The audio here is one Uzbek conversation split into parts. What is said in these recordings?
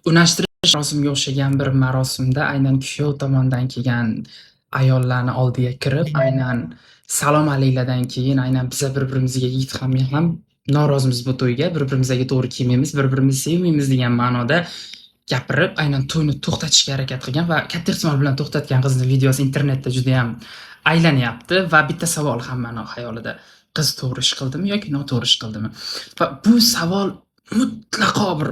Unashtirish marosimga o'xshagan bir marosimda aynan kuyov tomondan kelgan ayollarni oldiga kirib, aynan salom aliklardan keyin aynan biza bir-birimizga, yigit ham, men ham norozimiz bu to'yga, bir-birimizga to'g'ri kelmaymiz, bir-birimizni sevmaymiz degan ma'noda gapirib, aynan to'yni to'xtatishga harakat qilgan va katta ehtimol bilan to'xtatgan qizni videosi internetda judayam aylanyapti va bitta savol hammani xayolida: qiz to'g'ri ish qildimi yoki noto'g'ri ish qildimi? Va bu savol mutlaqo bir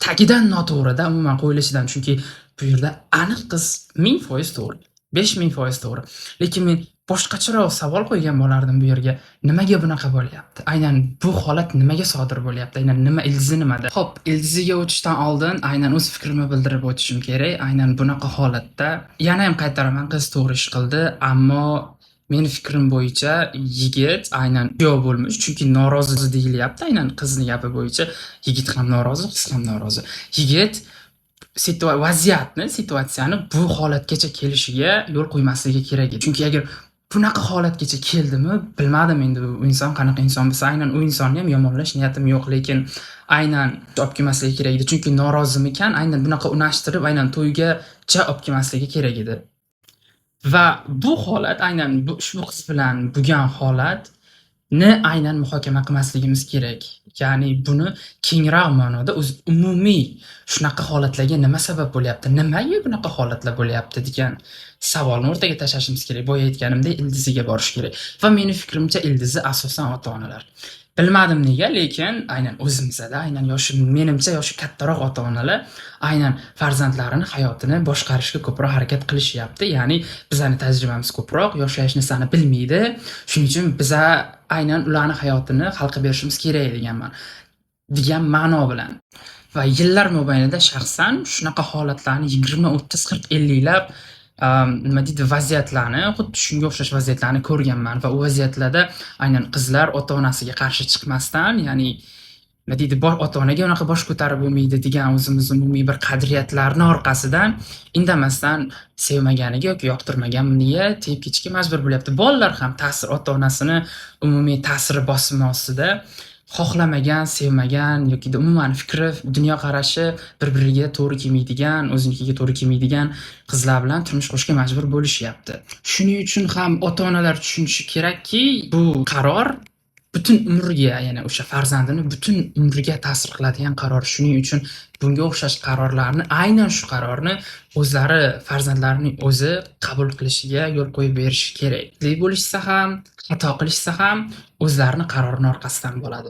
tagidan noto'g'rida umuman qo'yilishidan, chunki bu yerda aniq qiz 1000% to'g'ri, 5000% to'g'ri. Lekin men boshqacharoq savol qo'ygan bo'lardim bu yerga. Nimaga bunaqa bo'lyapti? Aynan bu holat nimaga sodir bo'lyapti? Aynan nima ildizi nimada? Xo'p, ildiziga o'tishdan oldin aynan o'z fikrimni bildirib o'tishim kerak. Aynan bunaqa holatda yana ham qaytaraman, qiz to'g'ri ish qildi, ammo meni fikrim bo'yicha yigit aynan kuyov bo'lmish, chunki norozi deyilyapti aynan qizni gapi bo'yicha. Yigit ham norozi, qiz ham norozi. Yigit vaziyatni, situatsiyani bu holatgacha kelishiga yo'l qo'ymasligi kerak edi. Chunki agar bunaqa holatgacha keldimi, bilmadim endi u inson qanaqa inson bo'lsa, aynan u insonni ham yomonlash niyatim yo'q, lekin aynan olib kelmasligi kerak edi. Chunki norozimikan, aynan bunaqa unashtirib, aynan to'ygacha olib kelmasligi kerak edi. Va bu holat, aynan bu ushbu qiz bilan bo'lgan holatni aynan muhokama qilmasligimiz kerak. Ya'ni buni kengroq ma'noda o'zi umumiy shunaqa holatlarga nima sabab bo'lyapti, nimaga bunaqa holatlar bo'lyapti degan savolni o'rtaga tashlashimiz kerak. Boya aytganimdek, ildiziga borish kerak. Va meni fikrimcha, ildizi asosan ota-onalar. Bilmadim nega, lekin aynan o'zimizda, aynan yoshi, menimcha, yoshi kattaroq ota-onalar aynan farzandlarini hayotini boshqarishga ko'proq harakat qilishyapti. Ya'ni bizani tajribamiz ko'proq, yoshlar hech narsani bilmaydi. Shuning uchun biza aynan ularni hayotini hal qilib berishimiz kerak degan ma'no bilan. Va yillar mobaynida shaxsan shunaqa holatlarni 20, 30, 40, 50 lab nima deydi, vaziyatlarni, xuddi shunga o'xshash vaziyatlarni ko'rganman va u vaziyatlarda aynan qizlar ota-onasiga qarshi chiqmasdan, ya'ni nima deydi, bor ota-onaga unaqa bosh ko'tarib bo'lmaydi degan o'zimiz umumiy bir qadriyatlarni orqasidan indamasdan sevmaganiga yoki yoqtirmaganiga tegib ketishga majbur bo'lyapti. Bolalar ham ta'sir, ota-onasini umumiy ta'siri, bosimi ostida xohlamagan, sevmagan yoki umuman fikri, dunyoqarashi bir-biriga to'g'ri kelmaydigan, o'zinikiga to'g'ri kelmaydigan qizlar bilan turmush qurishga majbur bo'lishyapti. Shuning uchun ham ota-onalar tushunishi kerakki, bu qaror butun umriga, ya'ni o'sha farzandini butun umriga ta'sir qiladigan qaror. Shuning uchun bunga o'xshash qarorlarni, aynan shu qarorni o'zlari, farzandlarining o'zi qabul qilishiga yo'l qo'yib berishi kerak. Bo'lishsa ham, xato qilishsa ham o'zlarini qarorini orqasidan bo'ladi.